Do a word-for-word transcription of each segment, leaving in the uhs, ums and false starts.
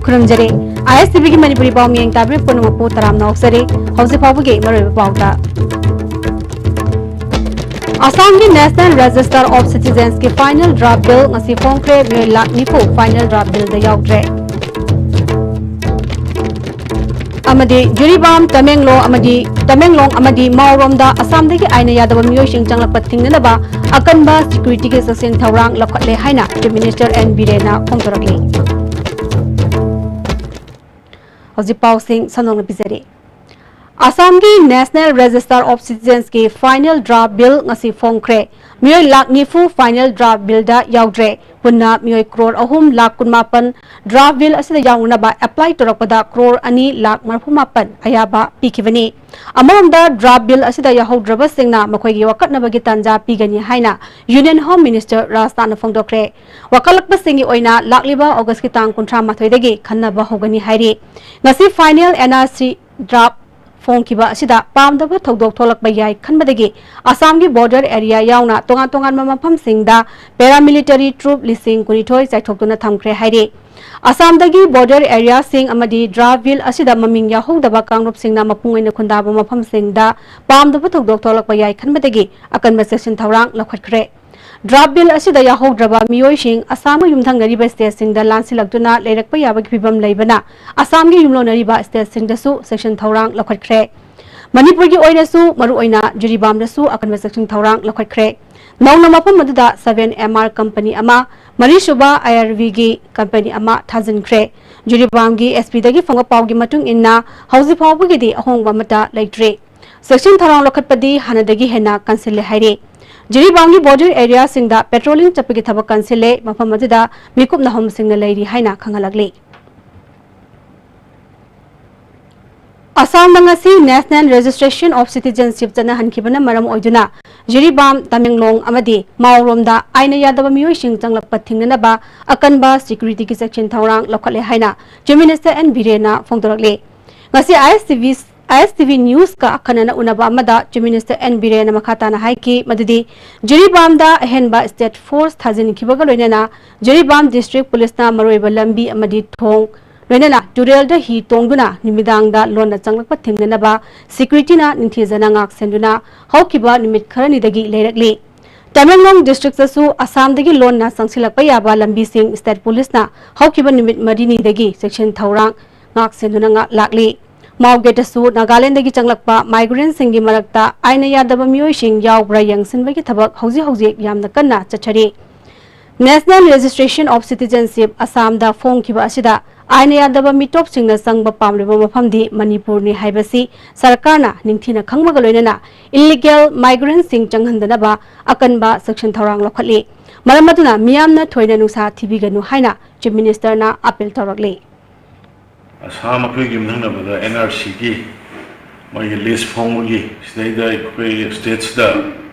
ꯈꯨꯔꯨꯝꯖꯔꯤ꯫ ꯑꯥꯏ S T ꯚꯤꯒꯤ ꯃꯅꯤꯄꯨꯔꯤ ꯄꯥꯎ ꯃꯤꯌꯦꯡ ꯇꯥꯕꯤꯔꯤꯕ ꯄꯨꯝꯅꯃꯛꯄꯨ ꯇꯔꯥꯝꯅ ꯑꯣꯛꯆꯔꯤ꯫ ꯍꯧꯖꯤꯛ ꯐꯥꯎꯕꯒꯤ ꯃꯔꯨꯑꯣꯏꯕ ꯄꯥꯎꯗ꯫ ꯑꯁꯥꯝꯒꯤ National Register of Citizensꯀꯤ final draft bill ꯉꯁꯤ ꯐꯣꯡꯈ꯭ꯔꯦ꯫ ꯃꯤꯑꯣꯏ ꯂꯥꯈ ꯅꯤꯐꯨ final draft billꯗ ꯌꯥꯎꯗ꯭ꯔꯦ꯫ ꯑꯃꯗꯤ ꯖꯤꯔꯤꯕꯥꯝ, ꯇꯃꯦꯡꯂꯣꯡ ꯑꯃꯗꯤ, ꯇꯃꯦꯡꯂꯣꯡ ꯑꯃꯗꯤ ꯃꯥꯎꯔꯣꯝꯗ ꯑꯁꯥꯝꯗꯒꯤ ꯑꯥꯏꯟꯅ ꯌꯥꯗꯕ ꯃꯤꯑꯣꯏꯁꯤꯡ ꯆꯪꯂꯛꯄ ꯊꯤꯡꯅꯅꯕ ꯑꯀꯟꯕ securityꯒꯤ ꯆꯦꯛꯁꯤꯟ ꯊꯧꯔꯥꯡ ꯂꯧꯈꯠꯂꯦ ꯍꯥꯏꯅ Chief Minister ꯑꯦꯟ ꯕꯤꯔꯦꯟꯅ ꯐꯣꯡꯗꯣꯔꯛꯂꯤ꯫ ꯍꯧꯖꯤꯛ ꯄꯥꯎꯁꯤꯡ ꯁꯟꯗꯣꯛꯅ ꯄꯤꯖꯔꯤ꯫ ꯑꯁꯥꯝꯒꯤ National Register of Citizensꯀꯤ final draft bill ꯉꯁꯤ ꯐꯣꯡꯈ꯭ꯔꯦ꯫ ꯃꯤꯑꯣꯏ ꯂꯥꯈ ꯅꯤꯐꯨ final draft billꯗ ꯌꯥꯎꯗ꯭ꯔꯦ꯫ ꯄꯨꯟꯅ ꯃꯤꯑꯣꯏ ꯀ꯭ꯔꯣꯔ ꯑꯍꯨꯝ ꯂꯥꯈ ꯀꯨꯟꯃꯥꯄꯟ draft bill ꯑꯁꯤꯗ ꯌꯥꯎꯅꯅꯕ apply ꯇꯧꯔꯛꯄꯗ ꯀ꯭ꯔꯣꯔ ꯑꯅꯤ ꯂꯥꯈ ꯃꯔꯤꯐꯨ ꯃꯥꯄꯟ ꯑꯌꯥꯕ ꯄꯤꯈꯤꯕꯅꯤ꯫ ꯑꯃꯔꯣꯝꯗ, draft bill ꯑꯁꯤꯗ ꯌꯥꯎꯍꯧꯗ꯭ꯔꯕꯁꯤꯡꯅ ꯃꯈꯣꯏꯒꯤ ꯋꯥꯀꯠꯅꯕꯒꯤ ꯇꯥꯟꯖꯥ ꯄꯤꯒꯅꯤ ꯍꯥꯏꯅ Union Home Minister ꯔꯥꯖꯅꯥꯊꯅ ꯐꯣꯡꯗꯣꯛꯈ꯭ꯔꯦ꯫ ꯋꯥꯀꯠꯂꯛꯄꯁꯤꯡꯒꯤ ꯑꯣꯏꯅ ꯂꯥꯛꯂꯤꯕ ꯑꯣꯒꯁꯀꯤ ꯇꯥꯡ ꯀꯨꯟꯊ꯭ꯔꯥ ꯃꯥꯊꯣꯏꯗꯒꯤ ꯈꯟꯅꯕ ꯍꯧꯒꯅꯤ ꯍꯥꯏꯔꯤ꯫ ꯉꯁꯤ final N R C draft ꯐꯣꯡꯈꯤꯕ ꯑꯁꯤꯗ ꯄꯥꯝꯗꯕ ꯊꯧꯗꯣꯛ ꯊꯣꯛꯂꯛꯄ ꯌꯥꯏ ꯈꯟꯕꯗꯒꯤ ꯑꯁꯥꯝꯒꯤ border area ꯌꯥꯎꯅ ꯇꯣꯉꯥꯟ ꯇꯣꯉꯥꯟꯕ ꯃꯐꯝꯁꯤꯡꯗ paramilitary troop ꯂꯤꯁꯤꯡ ꯀꯨꯟꯅꯤꯊꯣꯏ ꯆꯥꯏꯊꯣꯛꯇꯨꯅ ꯊꯝꯈ꯭ꯔꯦ ꯍꯥꯏꯔꯤ꯫ ꯑꯁꯥꯝꯗꯒꯤ border areaꯁꯤꯡ ꯑꯃꯗꯤ draft bill ꯑꯁꯤꯗ ꯃꯃꯤꯡ ꯌꯥꯎꯍꯧꯗꯕ ꯀꯥꯡꯂꯨꯞꯁꯤꯡꯅ ꯃꯄꯨꯡ ꯑꯣꯏꯅ ꯈꯨꯟꯗꯥꯕ ꯃꯐꯝꯁꯤꯡꯗ ꯄꯥꯝꯗꯕ ꯊꯧꯗꯣꯛ ꯊꯣꯛꯂꯛꯄ ꯌꯥꯏ ꯈꯟꯕꯗꯒꯤ ꯑꯀꯟꯕ ꯆꯦꯛꯁꯤꯟ ꯊꯧꯔꯥꯡ ꯂꯧꯈꯠꯈ꯭ꯔꯦ꯫ Draft bill ꯑꯁꯤꯗ ꯌꯥꯎꯍꯧꯗ꯭ꯔꯕ ꯃꯤꯑꯣꯏꯁꯤꯡ ꯑꯁꯥꯝꯒ ꯌꯨꯝꯊꯪꯅꯔꯤꯕ stateꯁꯤꯡꯗ ꯂꯥꯟꯁꯤꯜꯂꯛꯇꯨꯅ ꯂꯩꯔꯛꯄ ꯌꯥꯕꯒꯤ ꯐꯤꯚꯝ ꯂꯩꯕꯅ ꯑꯁꯥꯝꯒꯤ ꯌꯨꯝꯂꯣꯟꯅꯔꯤꯕ stateꯁꯤꯡꯗꯁꯨ ꯆꯦꯛꯁꯤꯟ ꯊꯧꯔꯥꯡ ꯂꯧꯈꯠꯈ꯭ꯔꯦ꯫ ꯃꯅꯤꯄꯨꯔꯒꯤ ꯑꯣꯏꯅꯁꯨ ꯃꯔꯨꯑꯣꯏꯅ ꯖꯤꯔꯤꯕꯥꯝꯗꯁꯨ ꯑꯀꯟꯕ ꯆꯦꯛꯁꯤꯟ ꯊꯧꯔꯥꯡ ꯂꯧꯈꯠꯈ꯭ꯔꯦ꯫ ꯅꯧꯅ ꯃꯐꯝ ꯑꯗꯨꯗ seven M R company ꯑꯃ, ꯃꯔꯤꯁꯨꯕ I R Vꯒꯤ company ꯑꯃ ꯊꯥꯖꯤꯟꯈ꯭ꯔꯦ꯫ ꯖꯤꯔꯤꯕꯥꯝꯒꯤ S Pꯗꯒꯤ ꯐꯪꯕ ꯄꯥꯎꯒꯤ ꯃꯇꯨꯡ ꯏꯟꯅ ꯍꯧꯖꯤꯛ ꯐꯥꯎꯕꯒꯤꯗꯤ ꯑꯍꯣꯡꯕ ꯑꯃꯠꯇ ꯂꯩꯇ꯭ꯔꯤ꯫ ꯆꯦꯛꯁꯤꯟ ꯊꯧꯔꯥꯡ ꯂꯧꯈꯠꯄꯗꯤ ꯍꯥꯟꯅꯗꯒꯤ ꯍꯦꯟꯅ ꯀꯟꯁꯤꯜꯂꯦ ꯍꯥꯏꯔꯤ꯫ ꯖꯤꯔꯤꯕꯥꯝꯒꯤ border areaꯁꯤꯡꯗ patrolling ꯆꯠꯄꯒꯤ ꯊꯕꯛ ꯀꯟꯁꯤꯜꯂꯦ, ꯃꯐꯝ ꯑꯗꯨꯗ ꯃꯤꯀꯨꯞ ꯅꯥꯍꯣꯝꯁꯤꯡꯅ ꯂꯩꯔꯤ ꯍꯥꯏꯅ ꯈꯪꯍꯜꯂꯛꯂꯤ꯫ ꯑꯁꯥꯝꯗ ꯉꯁꯤ National Registration of Citizenship ꯆꯠꯅꯍꯟꯈꯤꯕꯅ ꯃꯔꯝ ꯑꯣꯏꯗꯨꯅ ꯖꯤꯔꯤꯕꯥꯝ, ꯇꯃꯦꯡꯂꯣꯡ ꯑꯃꯗꯤ ꯃꯥꯎꯔꯣꯝꯗ ꯑꯥꯏꯟꯅ ꯌꯥꯗꯕ ꯃꯤꯑꯣꯏꯁꯤꯡ ꯆꯪꯂꯛꯄ ꯊꯤꯡꯅꯅꯕ ꯑꯀꯟꯕ securityꯒꯤ ꯆꯦꯛꯁꯤꯟ ꯊꯧꯔꯥꯡ ꯂꯧꯈꯠꯂꯦ ꯍꯥꯏꯅ Chief Minister ꯑꯦꯟ ꯕꯤꯔꯦꯟꯅ ꯐꯣꯡꯗꯣꯔꯛꯂꯤ꯫ ꯉꯁꯤ I S T V, I S T V Newsꯀ ꯑꯈꯟꯅꯅ ꯎꯅꯕ ꯑꯃꯗ Chief Minister ꯑꯦꯟ ꯕꯤꯔꯦꯟꯅ ꯃꯈꯥ ꯇꯥꯅ ꯍꯥꯏꯈꯤ ꯃꯗꯨꯗꯤ ꯖꯤꯔꯤꯕꯥꯝꯗ ꯑꯍꯦꯟꯕ state force ꯊꯥꯖꯤꯟꯈꯤꯕꯒ ꯂꯣꯏꯅꯅ ꯖꯤꯔꯤꯕꯥꯝ district policeꯅ ꯃꯔꯨꯑꯣꯏꯕ ꯂꯝꯕꯤ ꯑꯃꯗꯤ ꯊꯣꯡ ꯂꯣꯏꯅꯅ ꯇꯨꯔꯦꯜꯗ ꯍꯤ ꯇꯣꯡꯗꯨꯅ ꯅꯨꯃꯤꯗꯥꯡꯗ ꯂꯣꯟꯅ ꯆꯪꯂꯛꯄ ꯊꯤꯡꯅꯅꯕ ꯁꯦꯀ꯭ꯌꯨꯔꯤꯇꯤꯅ ꯅꯤꯡꯊꯤꯖꯅ ꯉꯥꯛ ꯁꯦꯟꯗꯨꯅ ꯍꯧꯈꯤꯕ ꯅꯨꯃꯤꯠ ꯈꯔꯅꯤꯗꯒꯤ ꯂꯩꯔꯛꯂꯤ꯫ ꯇꯃꯦꯡꯂꯣꯡ ꯗꯤꯁꯇ꯭ꯔꯤꯛꯇꯁꯨ ꯑꯁꯥꯝꯗꯒꯤ ꯂꯣꯟꯅ ꯆꯪꯁꯤꯜꯂꯛꯄ ꯌꯥꯕ ꯂꯝꯕꯤꯁꯤꯡ ꯁ꯭ꯇꯦꯠ ꯄꯨꯂꯤꯁꯅ ꯍꯧꯈꯤꯕ ꯅꯨꯃꯤꯠ ꯃꯔꯤꯅꯤꯗꯒꯤ ꯆꯦꯛꯁꯤꯟ ꯊꯧꯔꯥꯡ ꯉꯥꯛ ꯁꯦꯟꯗꯨꯅ ꯉꯥꯛ ꯂꯥꯛꯂꯤ꯫ ꯃꯥꯎ ꯒꯦꯠꯇꯁꯨ ꯅꯥꯒꯥꯂꯦꯟꯗꯒꯤ ꯆꯪꯂꯛꯄ ꯃꯥꯏꯒ꯭ꯔꯦꯟꯁꯤꯡꯒꯤ ꯃꯔꯛꯇ ꯑꯥꯏꯟꯅ ꯌꯥꯗꯕ ꯃꯤꯑꯣꯏꯁꯤꯡ ꯌꯥꯎꯕ꯭ꯔꯥ ꯌꯦꯡꯁꯤꯟꯕꯒꯤ ꯊꯕꯛ ꯍꯧꯖꯤꯛ ꯍꯧꯖꯤꯛ ꯌꯥꯝꯅ ꯀꯟꯅ ꯆꯠꯊꯔꯤ꯫ National Registration of Citizenship ꯑꯁꯥꯝꯗ ꯐꯣꯡꯈꯤꯕ ꯑꯁꯤꯗ ꯑꯥꯏꯟꯅ ꯌꯥꯗꯕ ꯃꯤꯇꯣꯞꯁꯤꯡꯅ ꯆꯪꯕ ꯄꯥꯝꯂꯤꯕ ꯃꯐꯝꯗꯤ ꯃꯅꯤꯄꯨꯔꯅꯤ ꯍꯥꯏꯕꯁꯤ ꯁꯔꯀꯥꯔꯅ ꯅꯤꯡꯊꯤꯅ ꯈꯪꯕꯒ ꯂꯣꯏꯅꯅ ꯏꯜꯂꯤꯒꯦꯜ ꯃꯥꯏꯒ꯭ꯔꯦꯟꯁꯤꯡ ꯆꯪꯍꯟꯗꯅꯕ ꯑꯀꯟꯕ ꯆꯦꯛꯁꯤꯟ ꯊꯧꯔꯥꯡ ꯂꯧꯈꯠꯂꯤ꯫ ꯃꯔꯝ ꯑꯗꯨꯅ ꯃꯤꯌꯥꯝꯅ ꯊꯣꯏꯅ ꯅꯨꯡꯁꯥ ꯊꯤꯕꯤꯒꯅꯨ ꯍꯥꯏꯅ ꯆꯤꯐ ꯃꯤꯅꯤꯁꯇꯔꯅ ꯑꯄꯤꯜ ꯇꯧꯔꯛꯂꯤ꯫ ꯑꯁꯥꯝ ꯑꯩꯈꯣꯏꯒꯤ ꯌꯨꯝꯊꯪꯅꯕꯗ ꯑꯦꯟ ꯑꯥꯔ ꯁꯤꯒꯤ ꯃꯣꯏꯒꯤ ꯂꯤꯁ ꯐꯣꯡꯕꯒꯤ ꯁꯤꯗꯩꯗ ꯑꯩꯈꯣꯏ ꯁ꯭ꯇꯦꯠꯁꯤꯗ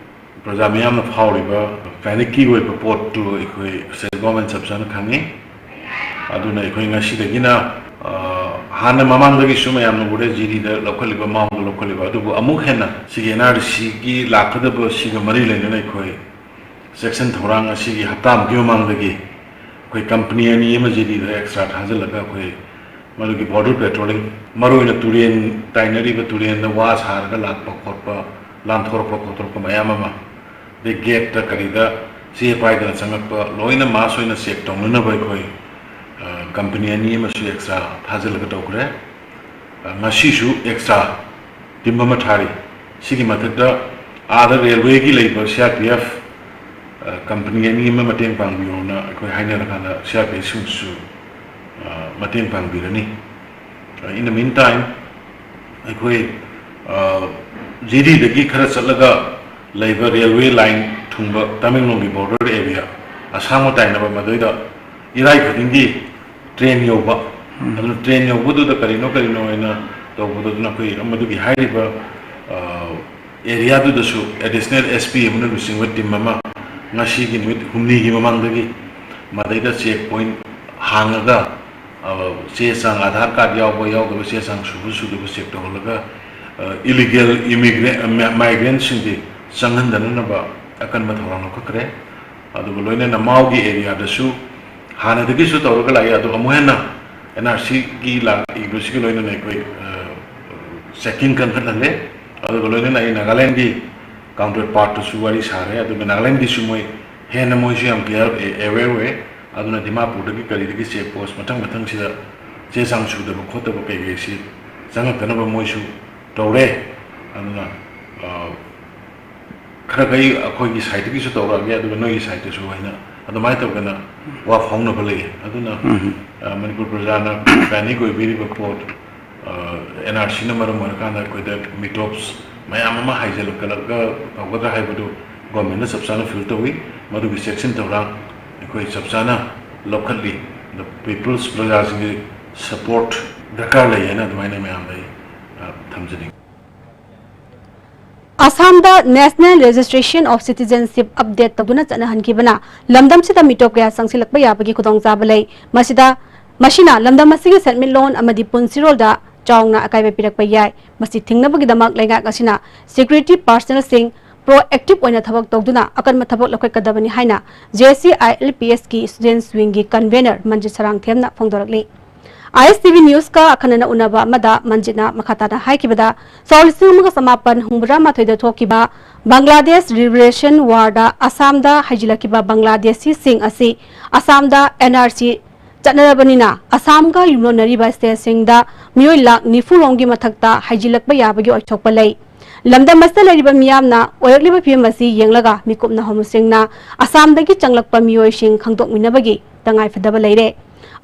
ꯄ꯭ꯔꯖꯥ ꯃꯤꯌꯥꯝꯅ ꯐꯥꯎꯔꯤꯕ ꯄꯦꯅꯤꯛꯀꯤ ꯑꯣꯏꯕ ꯄꯣꯠꯇꯨ ꯑꯩꯈꯣꯏ ꯁ꯭ꯇꯦꯠ ꯒꯣꯔꯃꯦꯟ ꯆꯞ ꯆꯥꯅ ꯈꯪꯉꯤ꯫ ꯑꯗꯨꯅ ꯑꯩꯈꯣꯏ ꯉꯁꯤꯗꯒꯤꯅ, ꯑ, ꯍꯥꯟꯅ ꯃꯃꯥꯡꯗꯒꯤꯁꯨ ꯃꯌꯥꯝꯅ ꯎꯔꯦ, ꯖꯤꯔꯤꯗ ꯂꯧꯈꯠꯂꯤꯕ, ꯃꯥꯎꯗ ꯂꯧꯈꯠꯂꯤꯕ, ꯑꯗꯨꯕꯨ ꯑꯃꯨꯛ ꯍꯦꯟꯅ ꯁꯤꯒꯤ ꯑꯦꯟ ꯑꯥꯔ ꯁꯤꯒꯤ ꯂꯥꯛꯀꯗꯕ ꯁꯤꯒ ꯃꯔꯤ ꯂꯩꯅꯅ ꯑꯩꯈꯣꯏ ꯆꯦꯛꯁꯤꯟ ꯊꯧꯔꯥꯡ ꯑꯁꯤꯒꯤ ꯍꯞꯇꯥꯃꯨꯛꯀꯤ ꯃꯃꯥꯡꯗꯒꯤ ꯑꯩꯈꯣꯏ ꯀꯝꯄꯅꯤ ꯑꯅꯤ ꯑꯃ ꯖꯤꯔꯤꯗ ꯑꯦꯛꯁꯇ꯭ꯔꯥ ꯊꯥꯖꯤꯜꯂꯒ ꯑꯩꯈꯣꯏ ꯃꯗꯨꯒꯤ ꯕꯣꯔꯗꯔ ꯄꯦꯇ꯭ꯔꯣꯂꯤꯡ, ꯃꯔꯨꯑꯣꯏꯅ ꯇꯨꯔꯦꯟ ꯇꯥꯏꯅꯔꯤꯕ ꯇꯨꯔꯦꯟꯗ ꯋꯥ ꯁꯥꯔꯒ ꯂꯥꯛꯄ ꯈꯣꯠꯄ, ꯂꯥꯟꯊꯣꯔꯛꯄ ꯈꯣꯠꯇꯣꯔꯛꯄ ꯃꯌꯥꯝ ꯑꯃ, ꯑꯗꯩ ꯒꯦꯠꯇ ꯀꯔꯤꯗ ꯆꯦ ꯄꯥꯏꯗꯅ ꯆꯪꯉꯛꯄ ꯂꯣꯏꯅ ꯃꯥꯁ ꯑꯣꯏꯅ ꯆꯦꯛ ꯇꯧꯅꯅꯕ ꯑꯩꯈꯣꯏ, ꯑ, ꯀꯝꯄꯅꯤ ꯑꯅꯤ ꯑꯃꯁꯨ ꯑꯦꯛꯁꯇ꯭ꯔꯥ ꯊꯥꯖꯤꯜꯂꯒ ꯇꯧꯈ꯭ꯔꯦ꯫ ꯑ, ꯉꯁꯤꯁꯨ ꯑꯦꯛꯁꯇ꯭ꯔꯥ ꯇꯤꯝ ꯑꯃ ꯊꯥꯔꯤ꯫ ꯁꯤꯒꯤ ꯃꯊꯛꯇ ꯑꯥꯗ ꯔꯦꯜꯋꯦꯒꯤ ꯂꯩꯕ ꯁꯤ ꯑꯥꯔ ꯄꯤ ꯑꯦꯐ, ꯑ, ꯀꯝꯄꯅꯤ ꯑꯅꯤ ꯑꯃ ꯃꯇꯦꯡ ꯄꯥꯡꯕꯤꯌꯣꯅ ꯑꯩꯈꯣꯏ ꯍꯥꯏꯅꯔꯀꯥꯟꯗ ꯁꯤ ꯑꯥꯔ ꯄꯤ ꯑꯦꯐꯁꯤꯡꯁꯨ, ꯑ, ꯃꯇꯦꯡ ꯄꯥꯡꯕꯤꯔꯅꯤ꯫ ꯑ, in the meantime, ꯑꯩꯈꯣꯏ, ꯑ, ꯖꯤꯔꯤꯗꯒꯤ ꯈꯔ ꯆꯠꯂꯒ ꯂꯩꯕ ꯔꯦꯜꯋꯦ ꯂꯥꯏꯟ ꯊꯨꯡꯕ ꯇꯃꯦꯡꯂꯣꯡꯒꯤ ꯕꯣꯔꯗꯔ ꯑꯦꯔꯤꯌꯥ, ꯑꯁꯥꯡꯕ ꯇꯥꯏꯅꯕ, ꯃꯗꯨꯗ ꯏꯔꯥꯏ ꯈꯨꯗꯤꯡꯒꯤ ꯇ꯭ꯔꯦꯟ ꯌꯧꯕ, ꯎꯝ꯫ ꯑꯗꯨꯅ ꯇ꯭ꯔꯦꯟ ꯌꯧꯕꯗꯨꯗ ꯀꯔꯤꯅꯣ ꯀꯔꯤꯅꯣ ꯍꯥꯏꯅ ꯇꯧꯕꯗꯨꯅ ꯑꯩꯈꯣꯏ ꯃꯗꯨꯒꯤ ꯍꯥꯏꯔꯤꯕ, ꯑ, ꯑꯦꯔꯤꯌꯥꯗꯨꯗꯁꯨ ꯑꯦꯗꯤꯁꯅꯦꯜ ꯑꯦꯁ ꯄꯤ ꯑꯃꯅ ꯂꯨꯆꯤꯡꯕ ꯇꯤꯝ ꯑꯃ ꯉꯁꯤꯒꯤ ꯅꯨꯃꯤꯠ ꯍꯨꯝꯅꯤꯒꯤ ꯃꯃꯥꯡꯗꯒꯤ ꯃꯗꯩꯗ ꯆꯦꯛ ꯄꯣꯏꯟ ꯍꯥꯡꯉꯒ, ꯑ, ꯆꯦ ꯆꯥꯡ, ꯑꯥꯙꯥꯔ ꯀꯥꯔꯗ ꯌꯥꯎꯕ ꯌꯥꯎꯗꯕ, ꯆꯦ ꯆꯥꯡ ꯁꯨꯕ ꯁꯨꯗꯕ ꯆꯦꯛ ꯇꯧꯍꯜꯂꯒ, ꯑ, ꯏꯂꯤꯒꯦꯜ ꯏꯃꯤꯒ꯭ꯔꯦ-, ꯑ, ꯃ-, ꯃꯥꯏꯒ꯭ꯔꯦꯟꯁꯤꯡꯗꯤ ꯆꯪꯍꯟꯗꯅꯅꯕ ꯑꯀꯟꯕ ꯊꯧꯔꯥꯡ ꯂꯧꯈꯠꯈ꯭ꯔꯦ꯫ ꯑꯗꯨꯒ ꯂꯣꯏꯅꯅ ꯃꯥꯎꯒꯤ ꯑꯦꯔꯤꯌꯥꯗꯁꯨ ꯍꯥꯟꯅꯗꯒꯤꯁꯨ ꯇꯧꯔꯒ ꯂꯥꯛꯏ, ꯑꯗꯣ ꯑꯃꯨꯛ ꯍꯦꯟꯅ ꯑꯦꯟ ꯑꯥꯔ ꯁꯤꯒꯤ ꯂꯥꯛꯏꯕꯁꯤꯒ ꯂꯣꯏꯅꯅ ꯑꯩꯈꯣꯏ ꯆꯦꯛꯀꯤꯡ ꯀꯟꯈꯠꯍꯜꯂꯦ꯫ ꯑꯗꯨꯒ ꯂꯣꯏꯅꯅ ꯑꯩ ꯅꯥꯒꯥꯂꯦꯟꯒꯤ ꯀꯥꯎꯟꯇꯔ ꯄꯥꯔꯠꯇꯁꯨ ꯋꯥꯔꯤ ꯁꯥꯔꯦ꯫ ꯑꯗꯨꯒ ꯅꯥꯒꯥꯂꯦꯟꯒꯤꯁꯨ ꯃꯣꯏ ꯍꯦꯟꯅ ꯃꯣꯏꯁꯨ ꯌꯥꯝ ꯀ꯭ꯂꯤꯌꯥꯔ ꯑꯦꯋꯦꯌꯔ ꯑꯣꯏ꯫ ꯑꯗꯨꯅ ꯗꯤꯃꯥꯄꯨꯔꯗꯒꯤ ꯀꯔꯤꯗꯒꯤ ꯆꯦꯛ ꯄꯣꯁ ꯃꯊꯪ ꯃꯊꯪꯁꯤꯗ ꯆꯦ ꯆꯥꯡ ꯁꯨꯗꯕ ꯈꯣꯠꯇꯕ ꯀꯩꯀꯩꯁꯤ ꯆꯪꯉꯛꯇꯅꯕ ꯃꯣꯏꯁꯨ ꯇꯧꯔꯦ꯫ ꯑꯗꯨꯅ ꯈꯔ ꯈꯩ ꯑꯩꯈꯣꯏꯒꯤ ꯁꯥꯏꯠꯇꯒꯤꯁꯨ ꯇꯧꯔꯛꯑꯒꯦ, ꯑꯗꯨꯒ ꯅꯣꯏꯒꯤ ꯁꯥꯏꯠꯇꯁꯨ ꯍꯥꯏꯅ ꯑꯗꯨꯃꯥꯏꯅ ꯇꯧꯗꯅ ꯋꯥ ꯐꯥꯎꯅꯕ ꯂꯩꯌꯦ꯫ ꯑꯗꯨꯅ ꯃꯅꯤꯄꯨꯔ ꯄ꯭ꯔꯖꯥꯅ ꯄꯦꯅꯤꯛ ꯑꯣꯏꯕꯤꯔꯤꯕ ꯄꯣꯠ, ꯑꯦꯟ ꯑꯥꯔ ꯁꯤꯅ ꯃꯔꯝ ꯑꯣꯏꯔꯀꯥꯟꯗ ꯑꯩꯈꯣꯏꯗ ꯃꯤꯇꯣꯞꯁ ꯃꯌꯥꯝ ꯑꯃ ꯍꯥꯏꯖꯤꯜꯂꯛꯀꯗꯕ ꯇꯧꯒꯗ꯭ꯔꯥ ꯍꯥꯏꯕꯗꯨ ꯒꯣꯔꯃꯦꯟꯅ ꯆꯞ ꯆꯥꯅ ꯐꯤꯜ ꯇꯧꯏ꯫ ꯃꯗꯨꯒꯤ ꯆꯦꯛꯁꯤꯟ ꯊꯧꯔꯥꯡ ꯑꯩꯈꯣꯏ ꯆꯞ ꯆꯥꯅ ꯂꯧꯈꯠꯂꯤ꯫ ꯑꯗ ꯄꯤꯄꯜꯁ ꯄ꯭ꯔꯖꯥꯁꯤꯡꯒꯤ ꯁꯄꯣꯔꯠ ꯗꯔꯀꯥꯔ ꯂꯩ ꯍꯥꯏꯅ ꯑꯗꯨꯃꯥꯏꯅ ꯃꯌꯥꯝꯗ ꯑꯩ ꯊꯝꯖꯅꯤꯡꯏ꯫ ꯑꯁꯥꯝꯗ National Registration of Citizenship update ꯇꯧꯗꯨꯅ ꯆꯠꯅꯍꯟꯈꯤꯕꯅ ꯂꯝꯗꯝꯁꯤꯗ ꯃꯤꯇꯣꯞ ꯀꯌꯥ ꯆꯪꯁꯤꯜꯂꯛꯄ ꯌꯥꯕꯒꯤ ꯈꯨꯗꯣꯡꯆꯥꯕ ꯂꯩ꯫ ꯃꯁꯤꯗ ꯃꯁꯤꯅ ꯂꯝꯗꯝ ꯑꯁꯤꯒꯤ ꯁꯦꯟꯃꯤꯠꯂꯣꯟ ꯑꯃꯗꯤ ꯄꯨꯟꯁꯤꯔꯣꯜꯗ ꯆꯥꯎꯅ ꯑꯀꯥꯏꯕ ꯄꯤꯔꯛꯄ ꯌꯥꯏ꯫ ꯃꯁꯤ ꯊꯤꯡꯅꯕꯒꯤꯗꯃꯛ ꯂꯩꯉꯥꯛ ꯑꯁꯤꯅ ꯁꯦꯀ꯭ꯌꯨꯔꯤꯇꯤ ꯄꯥꯔꯁꯅꯦꯜꯁꯤꯡ ꯄ꯭ꯔꯣꯑꯦꯛꯇꯤꯚ ꯑꯣꯏꯅ ꯊꯕꯛ ꯇꯧꯗꯨꯅ ꯑꯀꯟꯕ ꯊꯕꯛ ꯂꯧꯈꯠꯀꯗꯕꯅꯤ ꯍꯥꯏꯅ J C I L P ꯑꯦꯁꯀꯤ ꯁ꯭ꯇꯨꯗꯦꯟꯠꯁ ꯋꯤꯡꯒꯤ ꯀꯟꯚꯦꯅꯔ ꯃꯟꯖꯤꯠ ꯁꯔꯥꯡꯊꯦꯝꯅ ꯐꯣꯡꯗꯣꯔꯛꯂꯤ꯫ ꯑꯥꯏ ꯑꯦꯁ ꯇꯤ ꯚꯤ ꯅ꯭ꯌꯨꯁꯀ ꯑꯈꯟꯅꯅ ꯎꯅꯕ ꯑꯃꯗ ꯃꯟꯖꯤꯠꯅ ꯃꯈꯥ ꯇꯥꯅ ꯍꯥꯏꯈꯤꯕꯗ, ꯁꯣꯛ ꯂꯤꯁꯤꯡ ꯑꯃꯒ ꯆꯃꯥꯄꯟ ꯍꯨꯝꯐꯨꯇꯔꯥ ꯃꯥꯊꯣꯏꯗ ꯊꯣꯛꯈꯤꯕ ꯕꯪꯒ꯭ꯂꯥꯗꯦꯁ ꯂꯤꯕꯔꯦꯁꯟ ꯋꯥꯔꯗ ꯑꯁꯥꯝꯗ ꯍꯩꯖꯤꯜꯂꯛꯈꯤꯕ ꯕꯪꯒ꯭ꯂꯥꯗꯦꯁꯤꯁꯤꯡ ꯑꯁꯤ ꯑꯁꯥꯝꯗ ꯑꯦꯟ ꯑꯥꯔ ꯁꯤ ꯆꯠꯅꯔꯕꯅꯤꯅ ꯑꯁꯥꯝꯒ ꯌꯨꯝꯂꯣꯟꯅꯔꯤꯕ ꯁ꯭ꯇꯦꯠꯁꯤꯡꯗ ꯃꯤꯑꯣꯏ ꯂꯥꯈ ꯅꯤꯐꯨ ꯔꯣꯝꯒꯤ ꯃꯊꯛꯇ ꯍꯩꯖꯤꯜꯂꯛꯄ ꯌꯥꯕꯒꯤ ꯑꯣꯏꯊꯣꯛꯄ ꯂꯩ꯫ ꯂꯝꯗꯝ ꯑꯁꯤꯗ ꯂꯩꯔꯤꯕ ꯃꯤꯌꯥꯝꯅ ꯑꯣꯏꯔꯛꯂꯤꯕ ꯐꯤꯕꯝ ꯑꯁꯤ ꯌꯦꯡꯂꯒ ꯃꯤꯀꯨꯞꯅ ꯍꯣꯃꯨꯁꯤꯡꯅ ꯑꯁꯥꯝꯗꯒꯤ ꯆꯪꯂꯛꯄ ꯃꯤꯑꯣꯏꯁꯤꯡ ꯈꯪꯗꯣꯛꯃꯤꯟꯅꯕꯒꯤ ꯇꯉꯥꯏꯐꯗꯕ ꯂꯩꯔꯦ꯫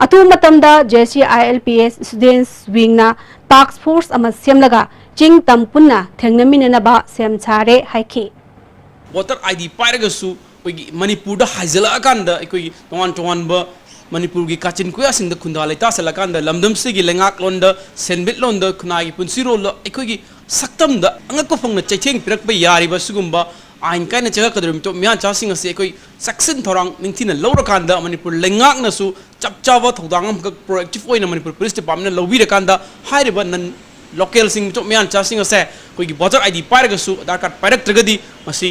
ꯑꯊꯨꯕ ꯃꯇꯝꯗ J C I L P S ꯁ꯭ꯇꯨꯗꯦꯟꯠꯁ ꯋꯤꯡꯅ ꯇꯥꯁꯛ force ꯑꯃ ꯁꯦꯝꯂꯒ ꯆꯤꯡ ꯇꯝ ꯄꯨꯟꯅ ꯊꯦꯡꯅꯃꯤꯟꯅꯅꯕ ꯁꯦꯝ ꯁꯥꯔꯦ ꯍꯥꯏꯈꯤ꯫ ꯚꯣꯇꯔ ꯑꯥꯏ ꯗꯤ ꯄꯥꯏꯔꯒꯁꯨ ꯑꯩꯈꯣꯏꯒꯤ ꯃꯅꯤꯄꯨꯔꯗ ꯍꯥꯏꯖꯤꯜꯂꯛꯑꯀꯥꯟꯗ ꯑꯩꯈꯣꯏꯒꯤ ꯇꯣꯉꯥꯟ ꯇꯣꯉꯥꯟꯕ ꯃꯅꯤꯄꯨꯔꯒꯤ ꯀꯥꯆꯤꯟ ꯀꯣꯌꯥꯁꯤꯡꯗ ꯈꯨꯟꯗꯥ ꯂꯩꯇꯥ ꯆꯠꯂꯀꯥꯟꯗ ꯂꯝꯗꯝꯁꯤꯒꯤ ꯂꯩꯉꯥꯛꯂꯣꯟꯗ, ꯁꯦꯟꯃꯤꯠꯂꯣꯟꯗ, ꯈꯨꯟꯅꯥꯏꯒꯤ ꯄꯨꯟꯁꯤꯔꯣꯜꯗ ꯑꯩꯈꯣꯏꯒꯤ ꯁꯛꯇꯝꯗ ꯑꯉꯛꯄ ꯐꯪꯅ ꯆꯩꯊꯦꯡ ꯄꯤꯔꯛꯄ ꯌꯥꯔꯤꯕ ꯁꯤꯒꯨꯝꯕ ꯑꯥꯏꯟ ꯀꯥꯏꯅ ꯆꯪꯉꯛꯀꯗꯧꯔꯤꯕ ꯃꯤꯇꯣꯞ ꯃꯤꯌꯥꯟꯆꯥꯁꯤꯡ ꯑꯁꯤ ꯑꯩꯈꯣꯏ ꯆꯦꯛꯁꯤꯟ ꯊꯧꯔꯥꯡ ꯅꯤꯡꯊꯤꯅ ꯂꯧꯔꯀꯥꯟꯗ ꯃꯅꯤꯄꯨꯔ ꯂꯩꯉꯥꯛꯅꯁꯨ ꯆꯞ ꯆꯥꯕ ꯊꯧꯗꯥꯡ ꯑꯃꯈꯛ ꯄ꯭ꯔꯣꯑꯦꯛꯇꯤꯚ ꯑꯣꯏꯅ ꯃꯅꯤꯄꯨꯔ ꯄꯨꯂꯤꯁ ꯗꯤꯄꯥꯔꯠꯃꯦꯟꯅ ꯂꯧꯕꯤꯔꯀꯥꯟꯗ ꯍꯥꯏꯔꯤꯕ ꯅꯟ ꯂꯣꯀꯦꯜꯁꯤꯡ ꯃꯤꯇꯣꯞ ꯃꯤꯌꯥꯟꯆꯥꯁꯤꯡ ꯑꯁꯦ ꯑꯩꯈꯣꯏꯒꯤ ꯚꯣꯇꯔ ꯑꯥꯏ ꯗꯤ ꯄꯥꯏꯔꯒꯁꯨ ꯑꯙꯥꯔ ꯀꯥꯔꯗ ꯄꯥꯏꯔꯛꯇ꯭ꯔꯒꯗꯤ ꯃꯁꯤ